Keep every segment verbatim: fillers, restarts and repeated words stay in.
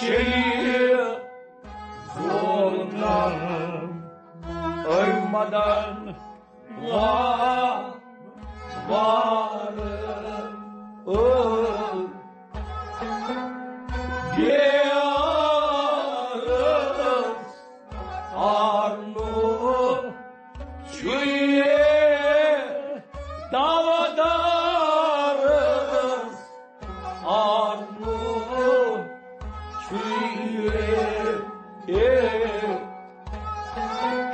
شیخ زونن أے مدن وا وار۔ او گیارس آرنو چھُے دعوادارس آرنو چھُے۔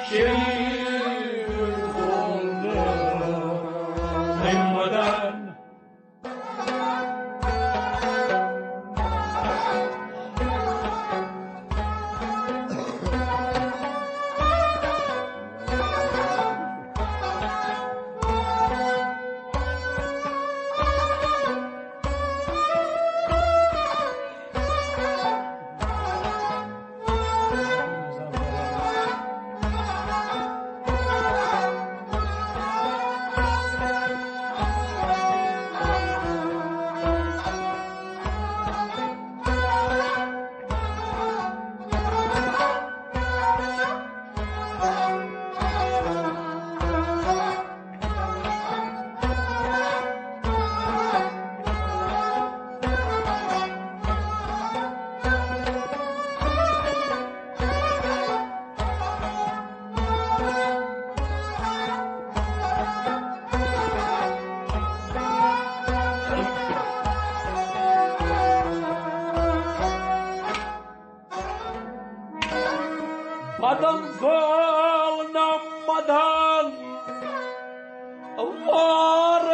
شیخ زونن أے مدن بدن زول نہ مدن وار۔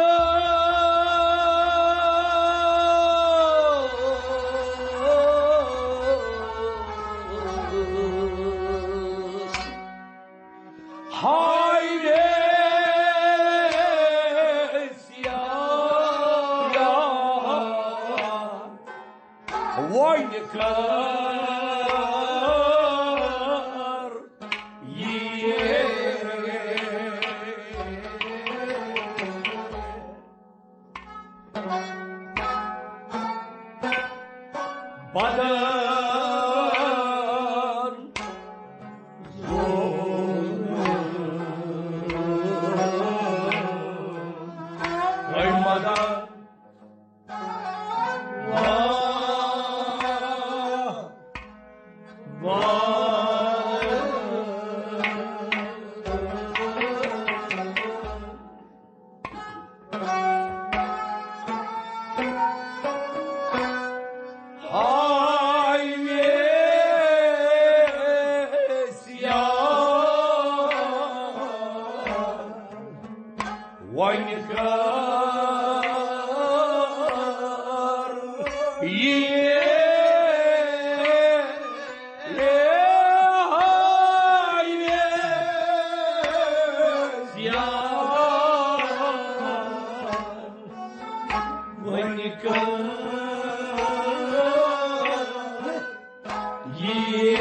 ہاے ویسیا وۄنۍ کر یہِ۔ بدن زون۔ اے مدن۔ واہ، واہ۔ ہاے ویسیا وۄنۍ کر یہِ۔ وۄنۍ کر یہِ۔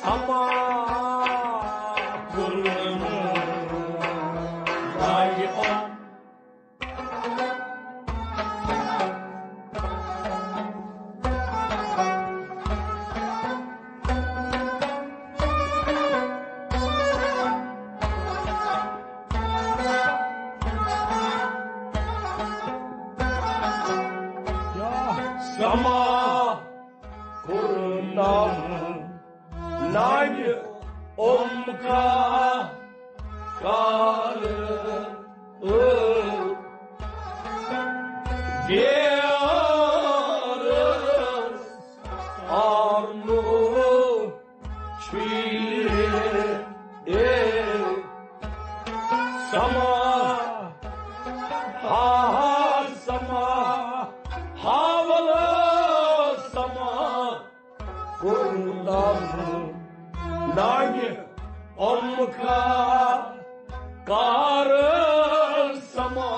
سما کوٚرُن لایہِ۔ سما کوٚرنم نانہِ اومکا کار۔ بیار آرنو چھُے اے سما، ہا ہا سما، ہا ولا سما، کوٚرنم نانہِ اومکا کار سما،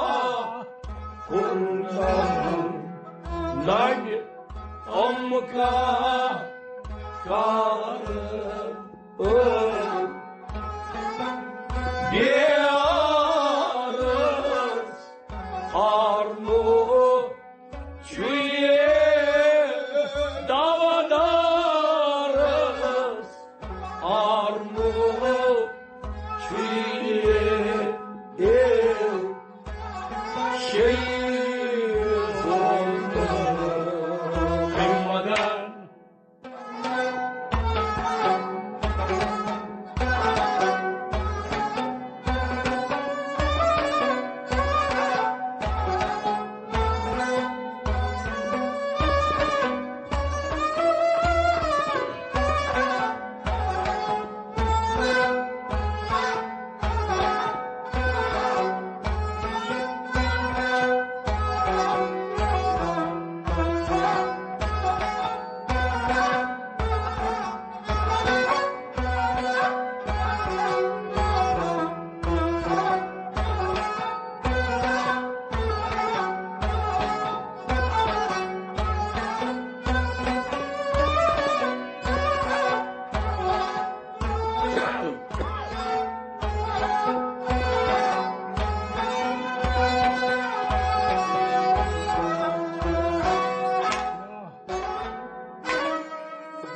کوٚرنم نانہِ اومکا کار۔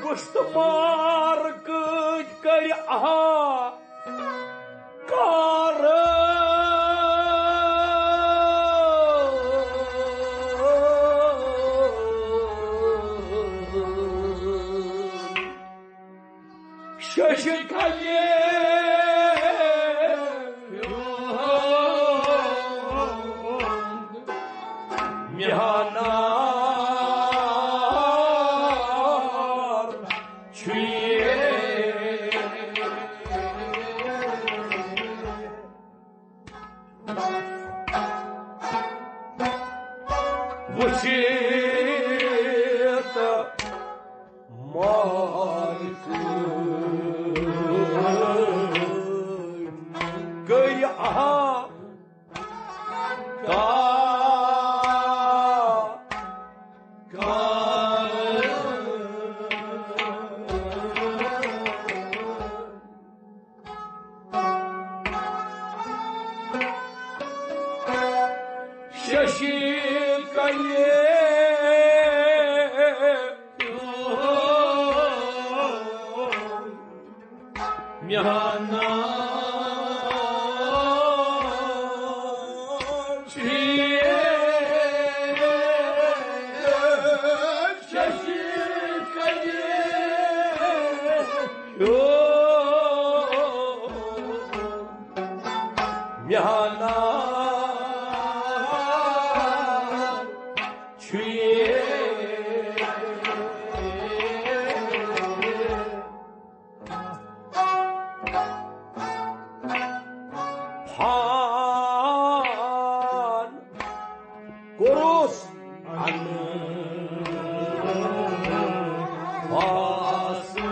گوٚشت مار کۭتۍ کٔرۍ اہا کار۔ شش کلے میانار چھُ یہِ۔ وٕچھِتھ مالکہٕ گٔے اہا کا، کا۔ ششی کلے میانار چھُ یہِ۔ ششی کلے میانار چھُ یہِ۔ فان کوٚرُس اَنہٕ فاسٕکۍ۔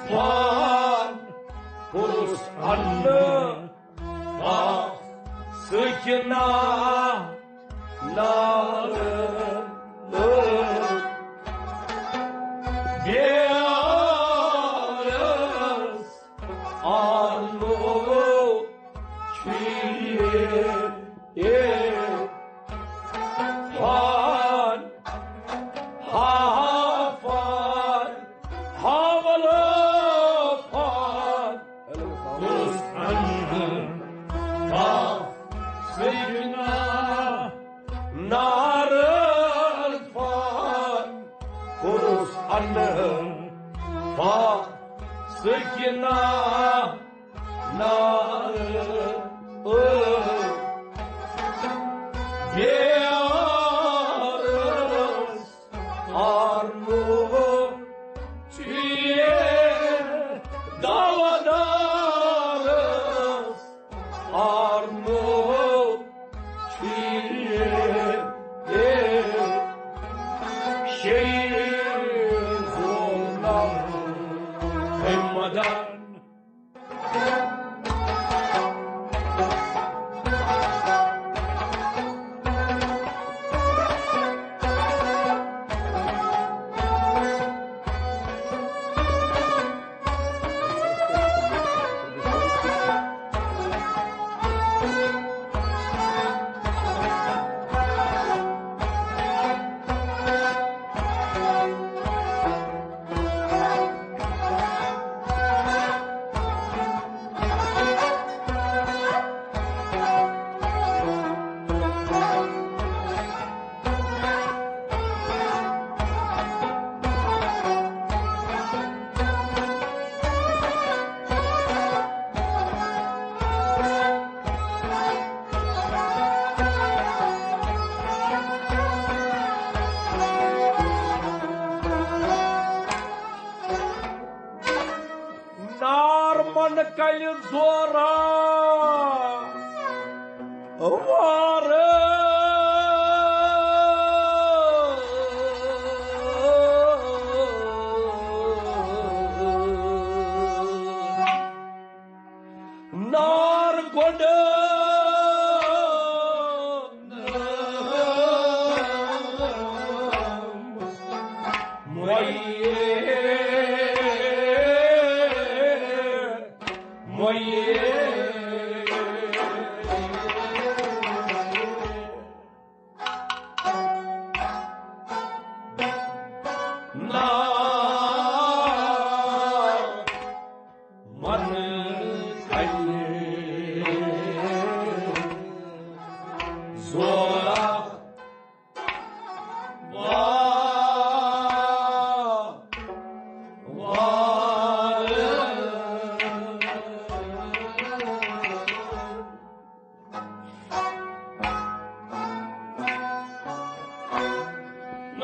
فان کوٚرُس اَنہٕ فاسٕکۍ نا، نارٕ بیارس آلو چھُ یہِ۔ فان، ہا، فان، ہاولہٕ فان۔ کوٚرُس اَنہٕ فاسٕکۍ نا، نارٕ فان۔ کوٚرُس اَنہٕ فاسٕکۍ نا، نارٕ بیارس آرمو چھُ یہِ۔ دعویٰ دارس آرمو چھُ یہِ۔ شیخ غلام محمدن نار من کلہِ زورا وار۔ نار گۄڈٕ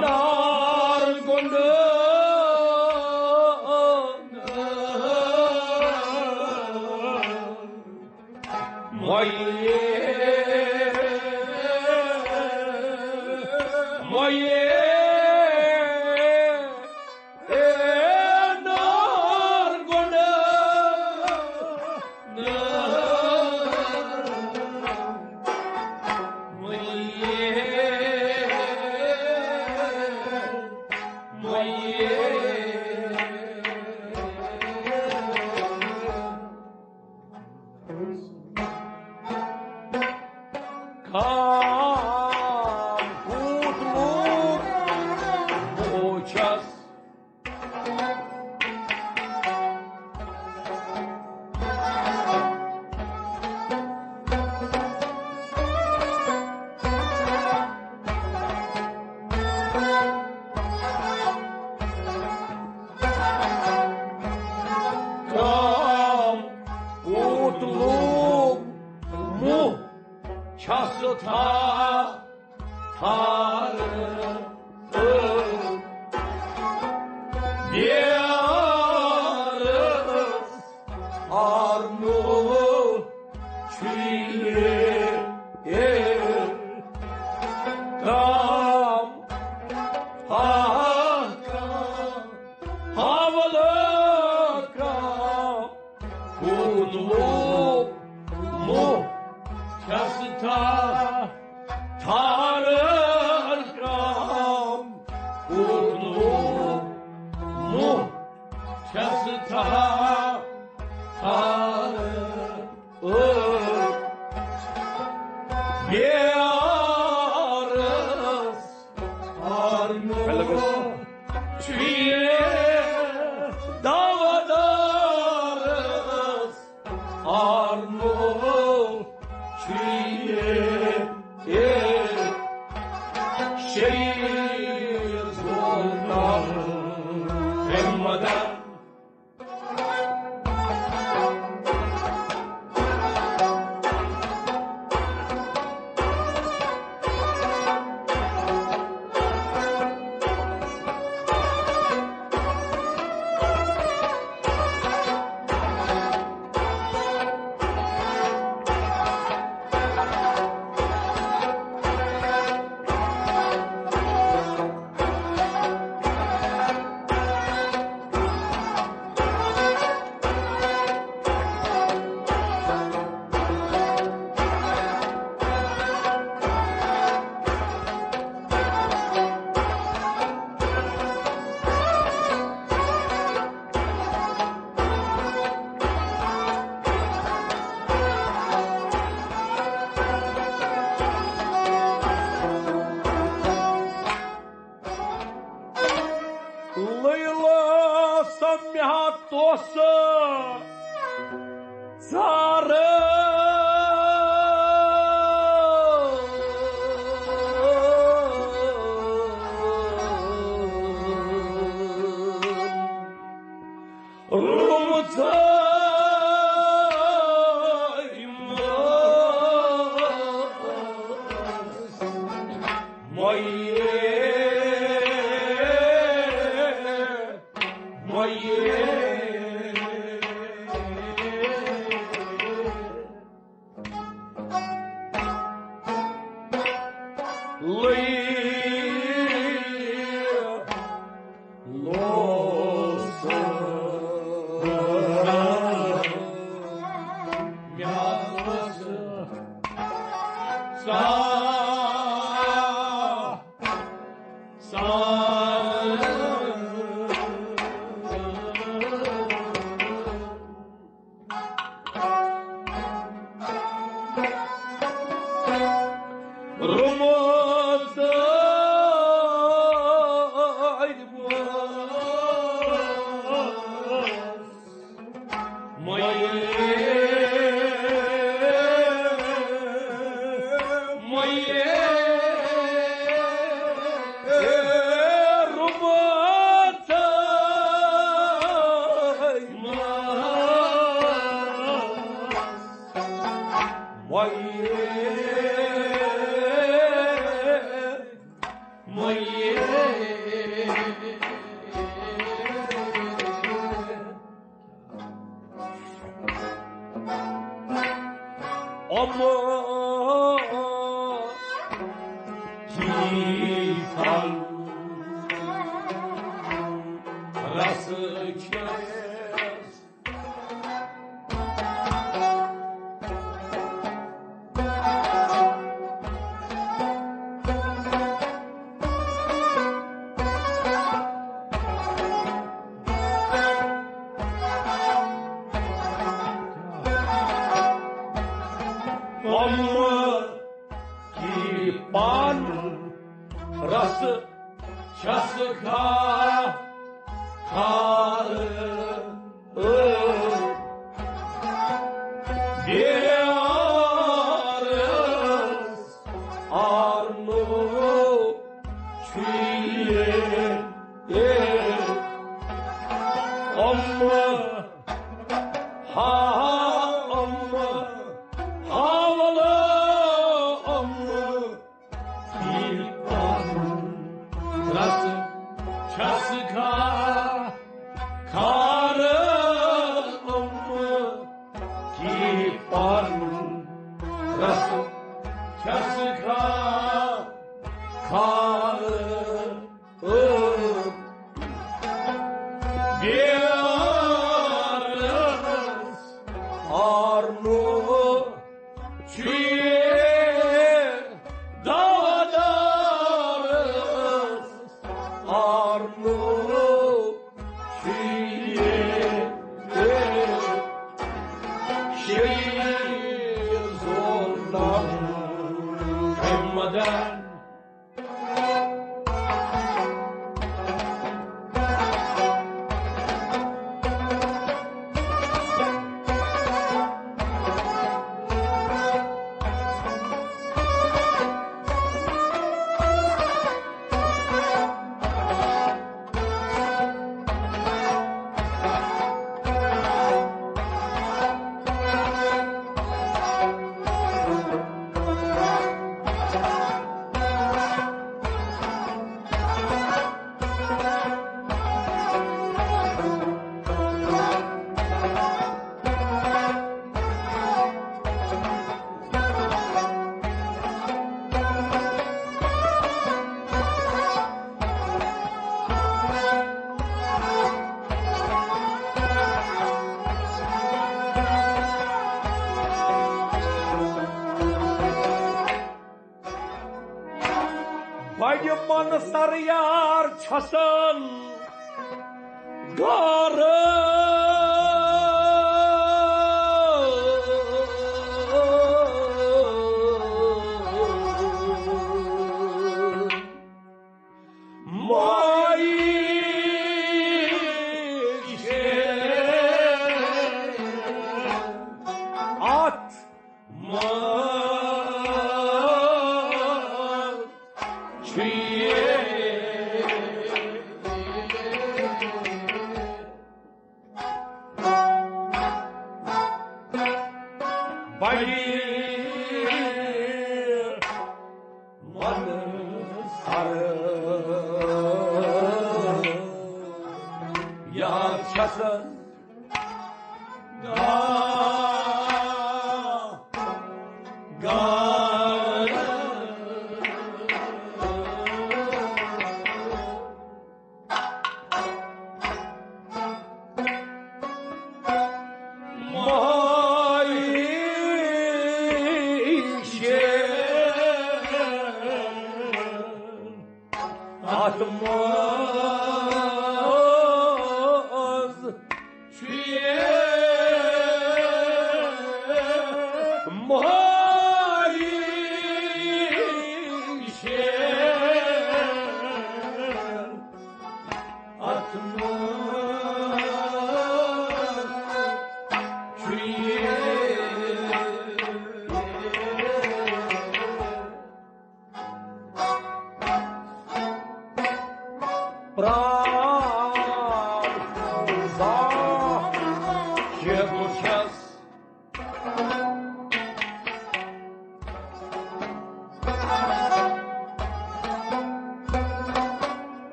نار گنڈ مۄیے، مۄیے، اے نار گنڈ۔ کام کوٗت لوٗکھ موچھس۔ کام کوٗت لوٗکھ موچھس تھا تھار بیارس آرنو چھُے کام، ہا کام، ہا وَلہٕ کام۔ کوٗت لوٗکھ موچھس تھا تھار کام، کوٗت لوٗکھ موچھس تھا تھار بیارس آرنو چھُے دعویٰ دارس آرنو چھُے شریٖر زوتان۔ اے مدد لیلا سمعت توسہ ژارٕ۔ رومژ مۄیے، مۄیے۔ لوس مےٚ اوس سا سا رومت مۄیے، مۄیے۔ یِمو کی پھل رس چھس۔ یِمو کی پھل رس چھس کھا-، کھار۔ بیارس آرنو چھُ یہِ۔ ام ہا، ام حاولہ، ام کی پھل رس چھس کھا-، کھار۔ ام کی پھل رس چھس کھا-، کھار۔ بیارس آرنو چھُ یہِ، دوادارس آرنو چھُ یہِ۔ شیٖر زول نام مدن۔ بڑِ من سر یار چھسن گارٕ۔ مائی اتھ منٛز چھُ یہِ۔ بڑِ من سر یار چھسن گا-، گا-، مائی شیر اتھ منٛز چھُ یہِ۔ مائی شیر اتھ منٛز چھُ یہِ۔ پرٛار زانٛہہ کہِ بہٕ چھَس۔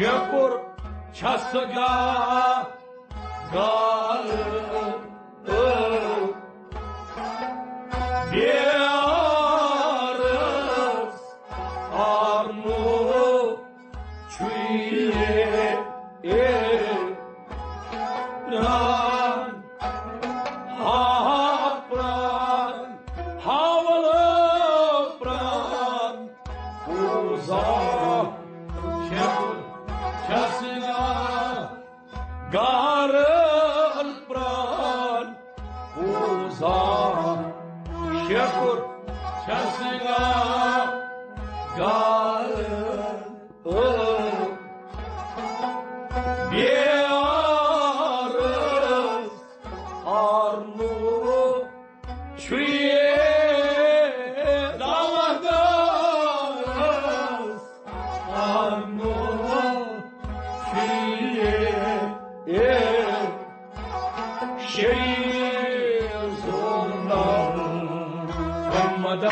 شکر چھس گا گار بیارس آرمو چھُے پران، ہا پران، ہاولہٕ پران، پوٗزا شکر چھس گا گارن پران، پوٗزا شکر چھس گا گارن بیارس آرمو چھُے دعوت آرمو چھُے شیٖر زونا محمد۔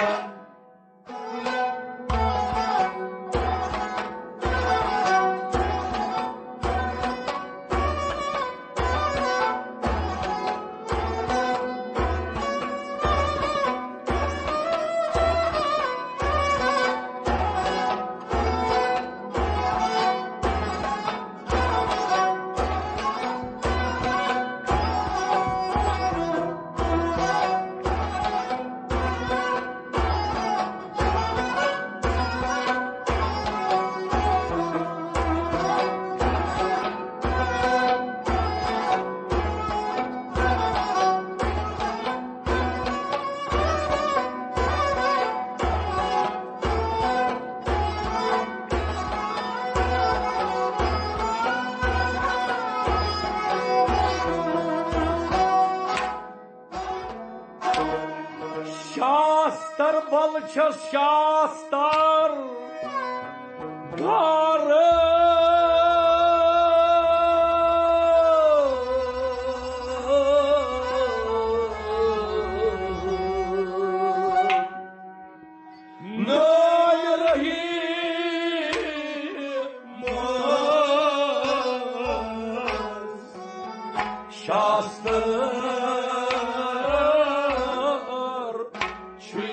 شاستر بل چھس شاستر گار۔ نٲے رحیم شاستر چھُے۔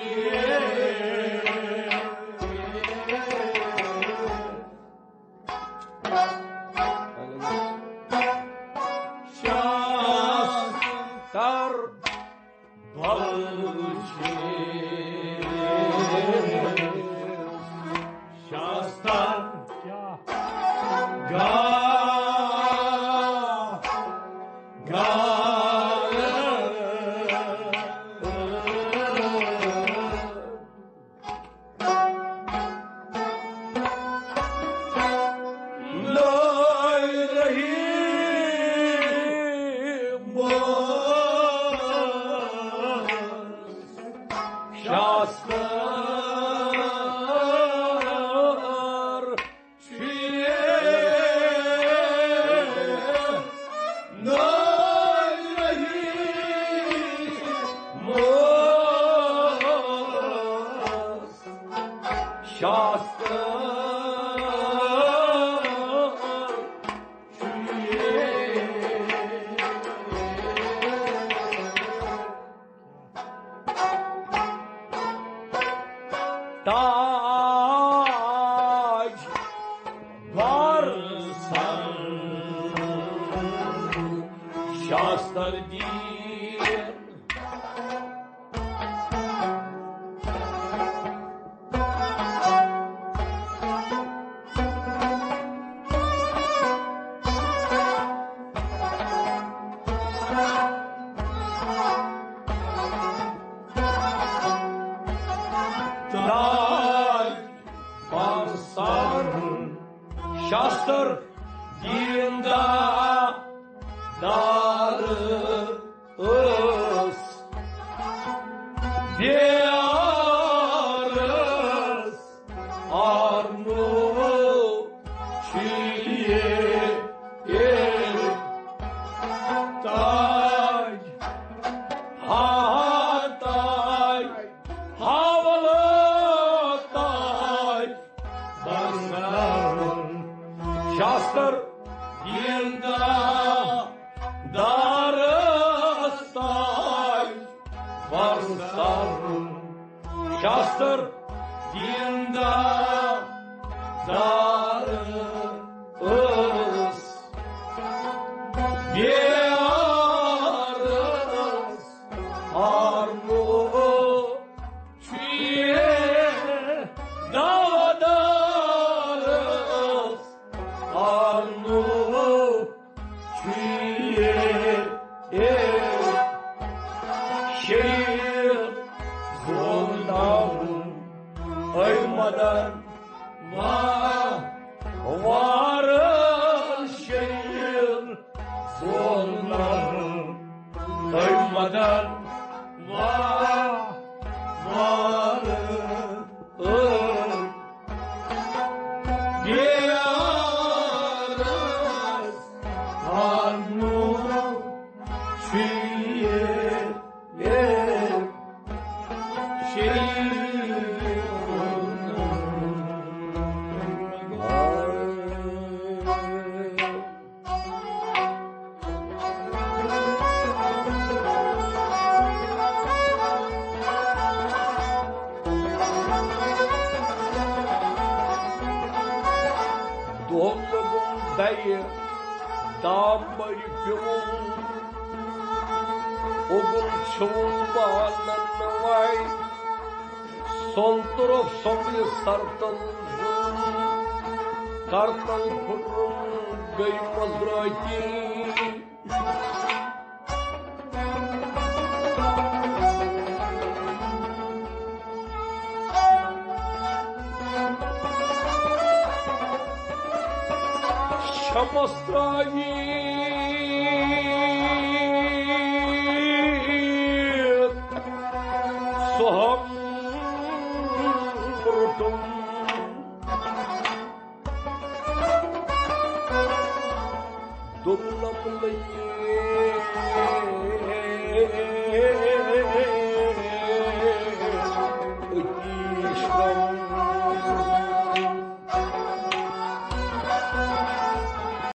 شاستر بل چھِ شاستر کیا؟ گا گا نٲے رحیم شاستر چھُے۔ نٲے رحیم شاستر تاج بر سر شاستر دین۔ تاج بر سر شاستر دین دا دار ٲس بیارس آرمو چھُے تاج، ہا تاج، ہاولہٕ تاج بر سر۔ شاستر دیندار دارس تاج برسر، شاستر دیندار دارس بیارس آرمو چیے دادارس آرمو چیے اے شیر زوناون اے مدن وا وار شیر زوناون اے مدن وا وار اے بیارس آنو چیے اے شیر دۄہَن لوٚگُم دَیہِ دامبرِ پیوٚم، اوٚگُم چھوٚوُم پانَن وَے۔ سۄن تُرُکھ سۄمبرِ سرتَل زوٗن، کرتَل پھُٹرُم گٔے مٔزرٲتی۔ شمس ترٲوِتھ سُہ ہم روٚٹُم۔ دوٚپنم لٔگِتھ